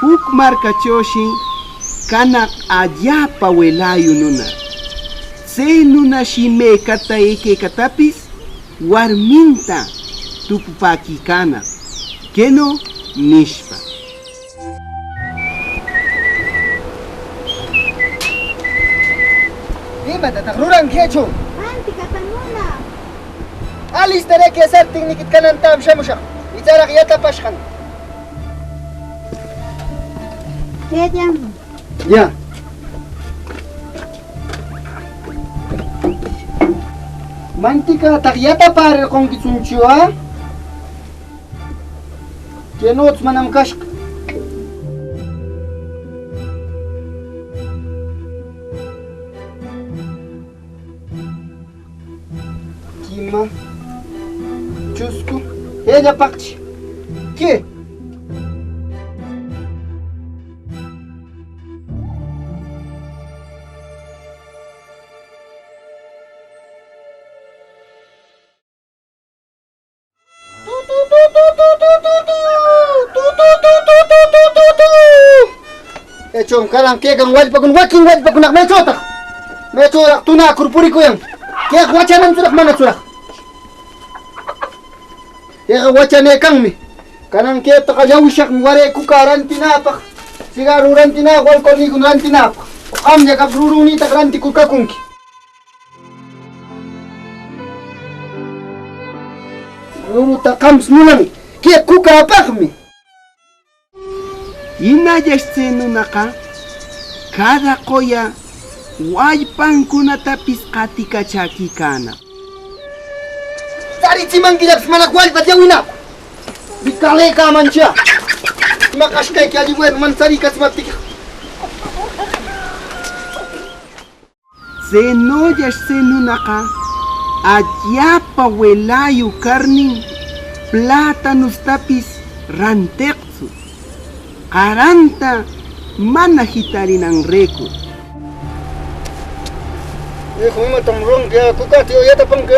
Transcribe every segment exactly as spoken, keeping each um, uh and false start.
Juc marcachoshi canaq allapa welayu nuna. Tse nunashi mecata equecatapis warminta tupupäquicanaq, queno nishpa: ¿Imatataq ruranqui quecho? Manticata nuna. Alistarëcuyë, sartenniquita canantam shamushaq. Itsaraq yatapashqan. Quellam. Ya. ¿Manticataq yatapärerqonquitsuntsu, a? Quenots manam cashqa. Quima, chuscu, ellapaqchi. ¿Qué? Echom karan quecan wallpacuna, waquin wallpacunaqa ¿mechotaq? ¿Mechoraq tunacur puricuyan? ¿Queqa wachanantsuraq manatsuraq? Queqa wachanecanmi. Canan quetaqa llawishaqmi ware cuca rantinapaq, cigarro rantinapaq, alcoholnïcuna rantinapaq. Qamlla cap rurunïtaqa ranticur cacunqui. Ruruta qamsi munan que cucapaqmi. Jinallash tse nunaqa cada qoya wallpancunatapis qaticachäquicanaq. Tsaritsimanquillapis mana wallpa llawinapaq. Wicalecamancha. Ima qashcayqui alli bueno mana tsaricatsimaptiqueqa. Tsenollash tse nunaqa allapa welayu carnin platanustapis ranteqtsu, qaranta mana jitarinanrecur. Hijo, ¿imatam ruranqui? Cucata yatapanqui,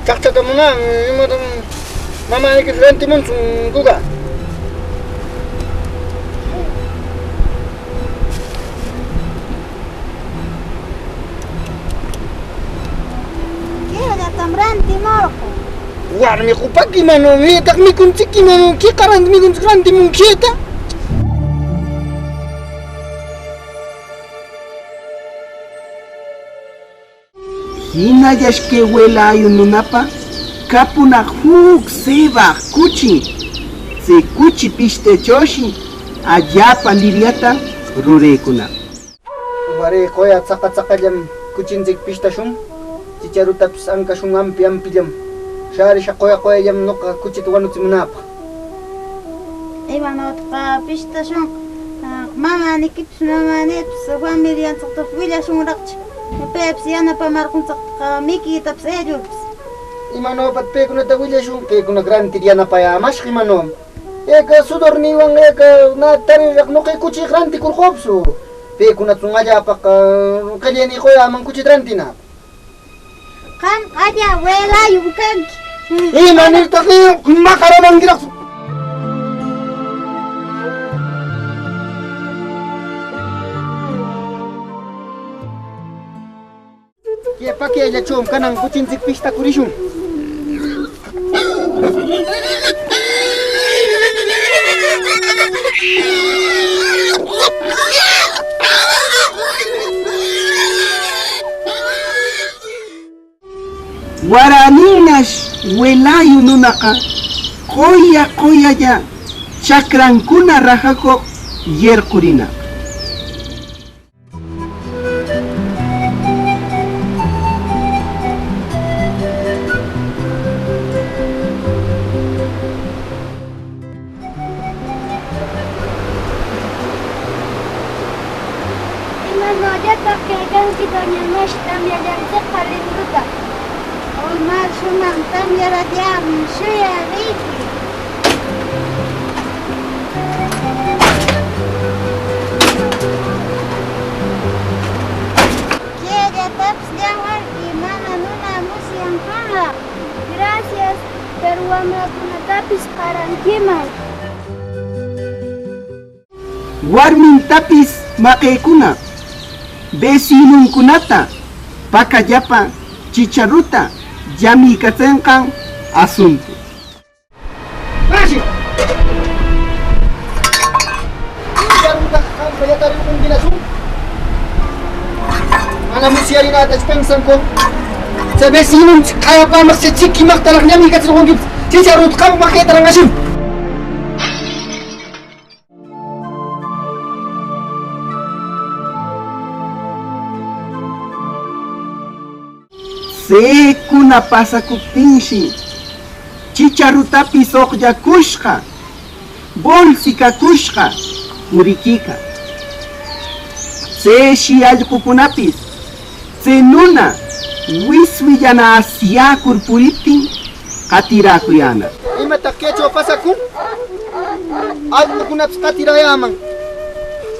chaqchata munam, ¿imatam mamaniquis rantimuntsu cuca? Quellatam rantimorqö. Warmi qupaki, imano, ¿imataq micuntsic, imano, queqa rant-, micuntsic rantimun queta? Jinallash que welayu nunapa capunaq juc cebaq cuchi. Tse cuchi pishtachoshi allapa liryata rurecunaq. Ware qoya tsaqa tsaqallam cuchintsic pishtashun, chicharutapis ancashun ampi ampillam. Shärisha qoya qoyallam noqa cuchita wanutsimunäpaq. ¿Imanotaq pishtashun? Ah, mamaniquipis mamanïpis familiantsictapis willashunraqchi. Pepis yanapamarquntsictaq miquitapis ellurpis. ¿Imanopataq pecunata willashun? Pecuna grantir yanapayämashqa, imano. Eca sudornïwan eca nä tariraq noqe cuchi ranticurqöpsu. Pecunatsun allapa qellenï qoyäman cuchita rantinäpaq. Qam qalla welayum canqui. ¿Imanirtaq maqaramanquiraqtsu? Que paquellachömi canan cuchintsic pishtacurishun. Waraninash welayu nunaqa qoya qoyalla chacrancuna rajacoq yerqurina. ¿Imanollataq quecanqui, doña Mashi? Tamyallantsicqa lindutaq. Umar, shumaq tamyarallam shuyarïki. Quellatapis llawarquï, mana nuna musyanqanraq. Gracias, pero wamracunatapis qaranquiman. Warmintapis maqecunaq, vecinuncunata pacallapa chicharuta llamicatsenqan asunto. Mana musyarinätachu pensanku. Tse vecinunchi qayapamaq tse chiquimaqtaraq llamicatserqonquipis, chicharuta qammaq quetaran ashun. Tsecuna pasacuptinshi, chicharutapis oqllacushqa, bolsicacushqa puriquican. Tseshi allqucunapis tse nuna wiswillana asyäcur puriptin, qatiräcuyänaq. ¿Imataq quecho pasacun? Allqucunapis qatirayäman.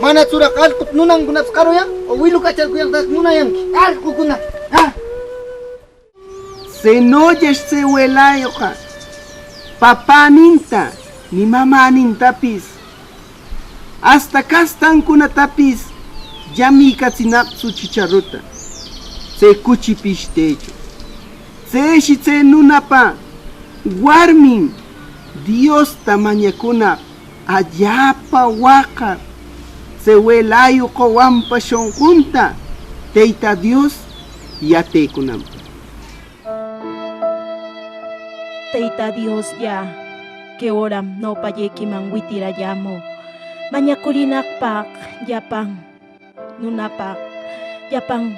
¿Manatsuraq allquta nunancunapis qaruyan? ¿O wilucacharcuyaqtaq munayanqui? Allqucuna, ¿ah? Tsenollash tse welayoqqa papäninta ni mamänintapis, asta castancunatapis llamicatsinaqtsu chicharuta tse cuchi pishtecho. Tseshi tse nunapa warmin Diosta mañacunaq allapa waqar, tse welayu qowanpa shonqunta Teyta Dios yatecunanpaq. Teyta Dioslla, que oram nopallequiman witirallämü mañacurinaqpaq llapan nunapaq, llapan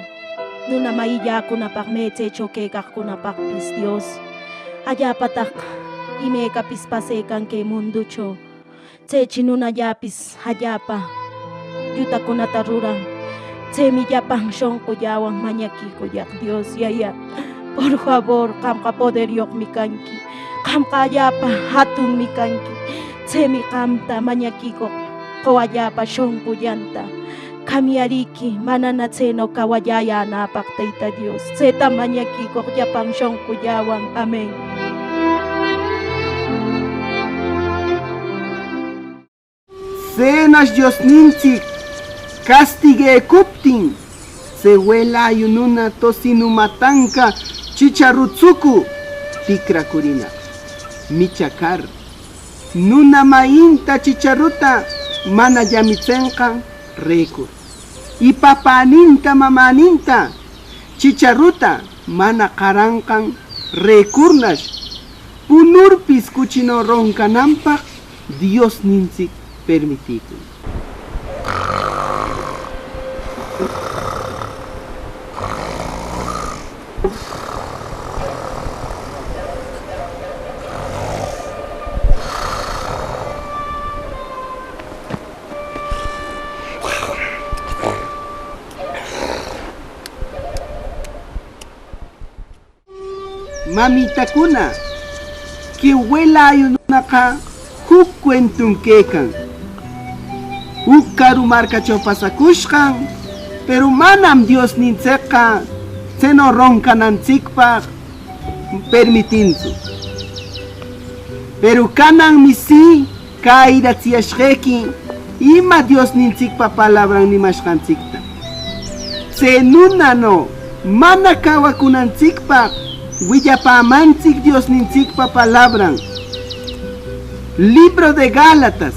nuna mayilläcunapaq, me tsecho quecaqcunapaqpis. Dios, allapataq imecapis pasecan que munducho. Tsechi nunalläpis allapa llutacunata ruran. Tsemi llapan shonqulläwan mañaquicullaq, Dios Yaya. Por favor, qamqa poderyoqmi canqui. Qamqa allapa jatunmi canqui. Tsemi qamta mañaquicoq qowalläpa shonqullanta. Cambiarï manana tseno cawalläyänäpaq, Teyta Dios. Tseta mañaquicoq llapan shonqulläwan. Amén. Tsenash Diosnintsic castiguecuptin, tse welayu nuna tocino matanca chicharutsucu ticracurina. Michacar, nuna mayinta chicharuta mana llamitsenqan recur, y papäninta mamäninta chicharuta mana qaranqan recurnash, punurpis cuchino roncananpaq Diosnintsic permitïcun. Mamitacuna, que welayu nunaqa juc cuentum quecan. Juc caru marcacho pasacushqan, pero manam Diosnintsicqa tseno roncanantsicpaq permitintsu. Pero cananmi si cäyiratsiyashqequi ima Diosnintsicpa palabran nimashqantsicta. Tse nunano mana cawacunantsicpaq willapämantsic Diosnintsicpa palabran. Libro de Gálatas,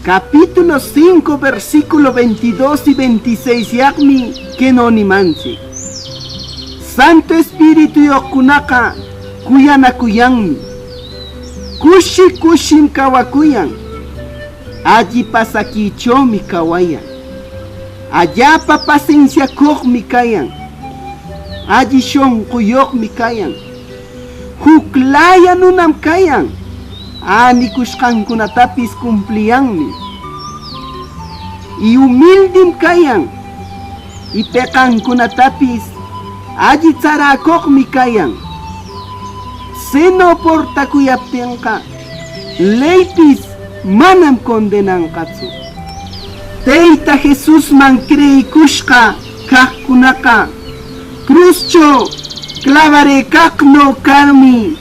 capítulo cinco, versículo veintidós y veintiséis yaqmi queno nimantsic: Santu Espirituyoqcunaqa cuyanacuyanmi, cushi cushim cawacuyan, alli pasaquichomi cawayan, allapa pasensiacoqmi cayan, alli shonquyoqmi cayan, juclaya nunam cayan, änicushqancunatapis cumpliyanmi, y humildim cayan, y peqancunatapis alli tsaräcoqmi cayan. Tseno portacuyaptenqa, leypis manam condenanqatsu. Teyta Jesusman creyicushqa caqcunaqa cruzcho clavarëcaqno carmi,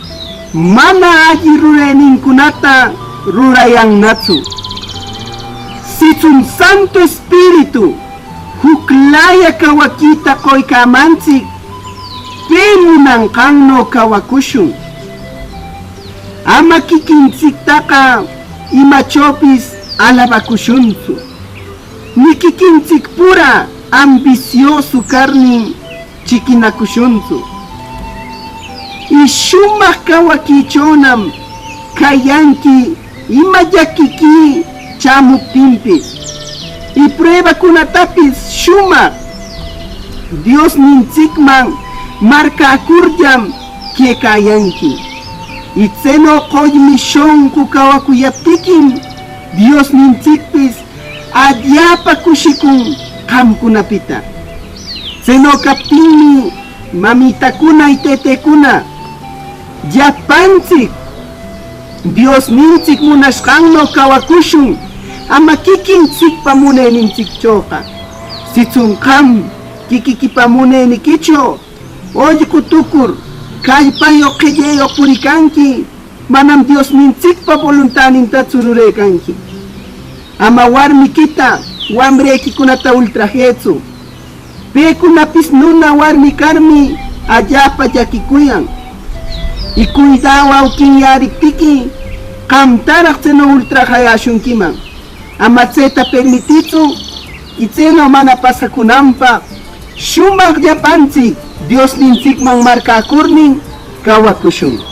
mana alli rurenincunata rurayannatsu. Sitsun Santu Espiritu juclaya cawayquita qoycamantsic, pe munanqanno cawacushun. Ama quiquintsictaqa imachopis alabacushuntsu, ni quiquintsicpura ambicioso carnin chiquinacushuntsu. Y shumaq cawaquichonam cayanqui ima llaquiqui chämuptinpis, y pruebacunatapis shumaq Diosnintsicman marcäcurllam quecayanqui. Y tseno qollmi shonqu cawacuyaptiquim, Diosnintsicpis allapa cushicun qamcunapita. Tseno captinmi, mamitacuna y tetecuna, llapantsic Diosnintsic munashqanno cawacushun, ama quiquintsicpa munenintsicchoqa. Sitsun qam quiquiquipa muneniquicho ollqu tucur, callpayoq qelleyoq puricanqui, manam Diosnintsicpa boluntanintatsu rurecanqui. Ama warmiquita, wamrequicunata ultrajëtsu. Pecunapis nuna warmi carmi allapa llaquicuyan. Y cuidau awquinyäriptiqui, qamtaraq tseno ultrajayäshunquiman. Ama tseta permititsu, y tseno mana pasacunanpaq shumaq llapantsic Diosnintsicman marcäcurnin cawacushun.